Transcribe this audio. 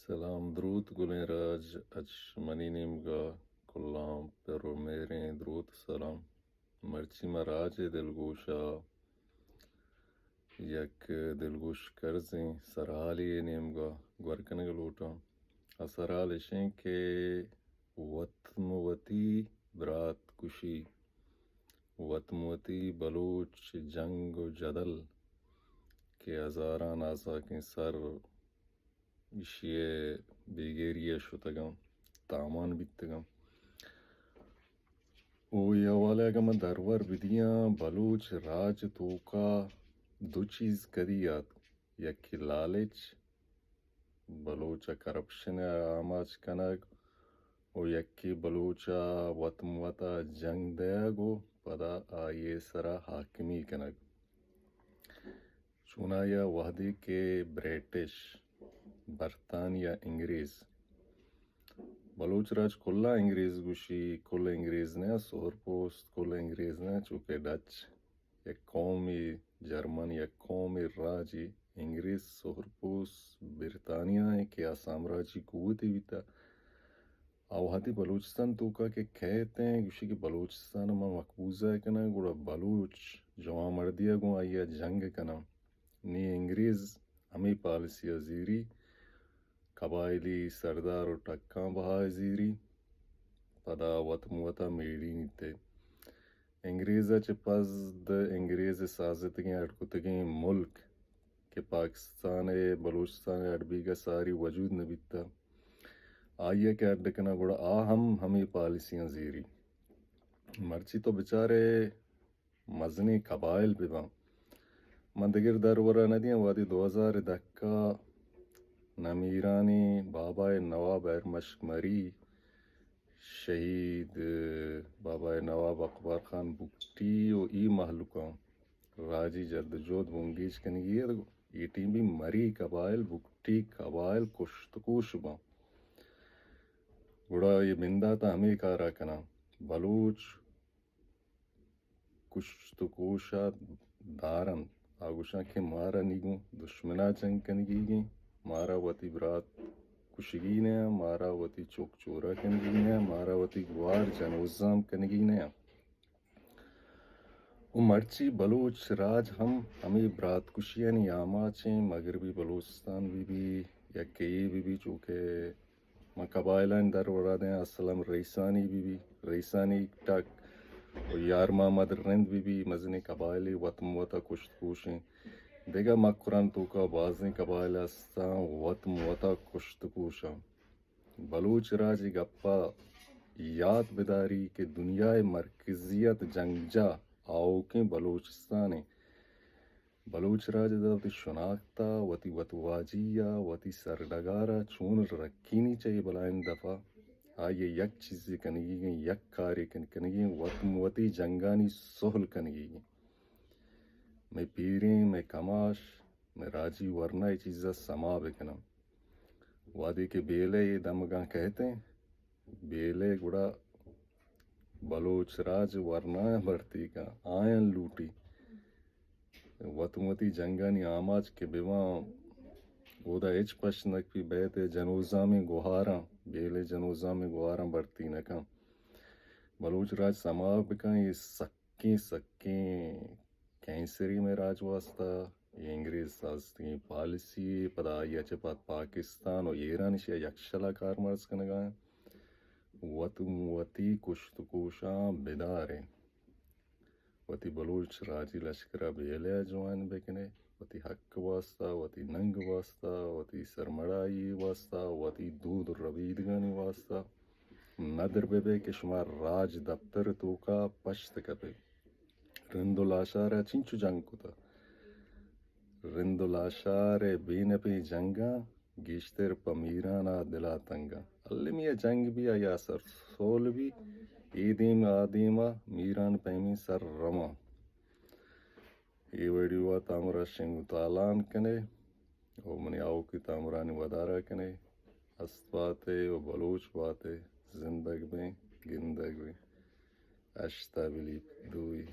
سلام دروت گلیں راج، اچ منی نیمگا کلاں پر و مہریں دروت سلام۔ مرچی ما راج ءِ دلگوشا یک دلگوش کرزیں سرحالی ءِ نیمگا گور کنگ لوٹاں۔ آ سرحال اشیں کہ وتم وتی برات کشی، وتم وتی بلوچ جنگ و جدل کہ ہزاراں ناساکیں سر ایشی ءِ بیگیری ءَ شتگاں، تامان بیتگاں۔ او اے حوالہ اگاں من درور بدیاں، بلوچ راج توکا دو چیز کدی آت، یکے لالچ، بلوچ ءَ کرپشن ءَ آماچ کنگ، و یکے بلوچ ءَ وت مت ءَ جنگ دئیگ و پدا آئی ءِ سرا حاکمی کنگ۔ چونایا وہدے کہ برٹش، برطانیہ، انگریز، بلوچ راج کلا انگریز گوشی، کل انگریز نہ، سہر پوست کل انگریز نہ، چونکہ ڈچ یک قومی، جرمن یک قومی راجی، انگریز سہر پوست برطانیہ ایں کہ آ سامراجی قوتے بیتا۔ آ وہدی بلوچستان توکا کہ کئیت ایں، گوشی کہ بلوچستان ما مقبوضہ کناں، گڑا بلوچ جوان مردیا گوں آئیا جنگ کناں۔ نی انگریز ہمے پالیسی ءَ زیری، قبائلی سردار و ٹکاں بہا زیری، پدا وت موتا میڑینیت۔ انگریز ءَ چہ پد انگریز ءِ سازتگیں اڈ کتگیں ملک کہ پاکستان ءِ بلوچستان ءِ اڈ بیگ ءَ ساری وجود نہ بیتا، آئی ءَ کہ اڈ کناں گڑا آ ہم ہمے پالیسیاں زیری۔ مرچی تو بچارے مزنیں قبائل بہ باں۔ من دگر درورا نہ دیاں، وہدے دو ہزار دہ ءَ نمیرانیں بابائے نواب ارمشک مری، شہید بابائے نواب اکبر خان بگٹی و ای مہلوکاں راجی جدوجہد بنگیج کنگی ات، اے ٹیم بھی مری قبائل، بگٹی قبائل کشت کش باں۔ گڑا اے بندات ءَ ہمے کارا کناں۔ بلوچ کشت و کوش ءَ دار انت۔ آ گوشاں کہ مارا نی گوں دشمن ءَ جنگ کنگیگ ایں، مارا وتی برات کشگی نہ، مارا وتی چک چورہ کنگی نہ، مارا وتی گوار جنوزام کنگی نہ۔ و مرچی بلوچ راج ہم ہمے برات کشیانی آماچ ایں، مغربی بلوچستان بہ بی یا کئی بہ بی، چونکہ من قبائلانی درورا دیاں، اسلم رئیسانی بہ بی، رئیسانی ٹک و یار محمد رند بہ بی، مزنیں قبائلے وت موتا کشت کوش ایں۔ دگہ مکران توکا بازیں قبائل استاں وت موتا کشت کوشاں۔ بلوچ راج ءِ گپا یات بداری کہ دنیا ءِ مرکزیت جنگجاہ آؤکیں بلوچستان ایں۔ بلوچ راج ءَ وتی شناخت ءَ، وتی وتواجھی ءَ، وتی سرڈگار ءَ چون رکینی چہ اے بلاہیں دپ ءَ، آئی ءَ یک چیزے کنگیگ ایں، یک کارے کن-، کنگی ایں، وت وتی جنگانی سہل کنگیگ ایں۔ مئے پیریں، مئے کماش، مئے راجی ورنا اے چیز ءَ سما بکناں۔ وہدے کہ بیلہ اے دمگاں کئیت ایں، بیلہ گڑا بلوچ راج ورنایاں بھرتی کن، آیاں لوٹی۔ وت وتی جنگانی آماچ کہ بباں، اودا ہچ پشت نکپی، بئیت جنوزامیں گوہاراں، بیلہ جنوزامیں گوہاراں بھرتی نکن۔ بلوچ راج سما بکن، اے سکیں سکیں کینسرے مئے راج واسطہ۔ اے انگریز سازتگیں پالیسی، پدا آئی ءَ چہ پد پاکستان و ایران ایشی ءَ یکشلا کارمرز کنگا ایں۔ وت وتی کشت و کوشاں بداریں۔ وتی بلوچ راجی لشکر ءَ بیلہ ءَ جوائن بکنے، وتی حق واسطہ، وتی ننگ واسطہ، وتی سرمڑائی واسطہ، وتی دود و ربیدگانی واسطہ ندر بہ بئے کہ شما راج دپتر توکا پشت کپے۔ رند و لاشار ءَ چنچو جنگ کتا؟ رند و لاشار ءِ بے نپیں جنگاں گیشتر پہ میران ءَ دل ءَ تنگ ءَ۔ المی ءَ جنگ بی، آئی ءَ سر سول بی، اے دیم آ دیم ءَ میران پیمیں سر رواں۔ اے ویڈیو ءَ تامرا شنگ و تالان کنے و منی آؤکی تامرانی ودارا کنے۔ ہست باتے و بلوچ باتے، زندگ بیں، گندگ بیں۔ اشتا بلیپ دوئی۔